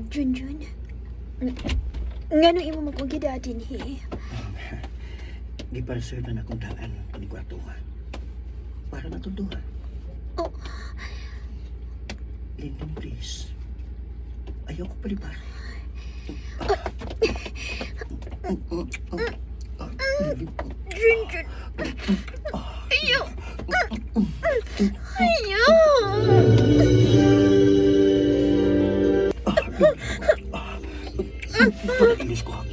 Junjun. Ngano imo man kong gidaa dinhi? Gipa-reserve na akong daan kini kwarto ha. Para natong duha. Oh. Linton, please. Ayaw ko palibari. Junjun. Ayaw. Ayaw. Ilis ko ha.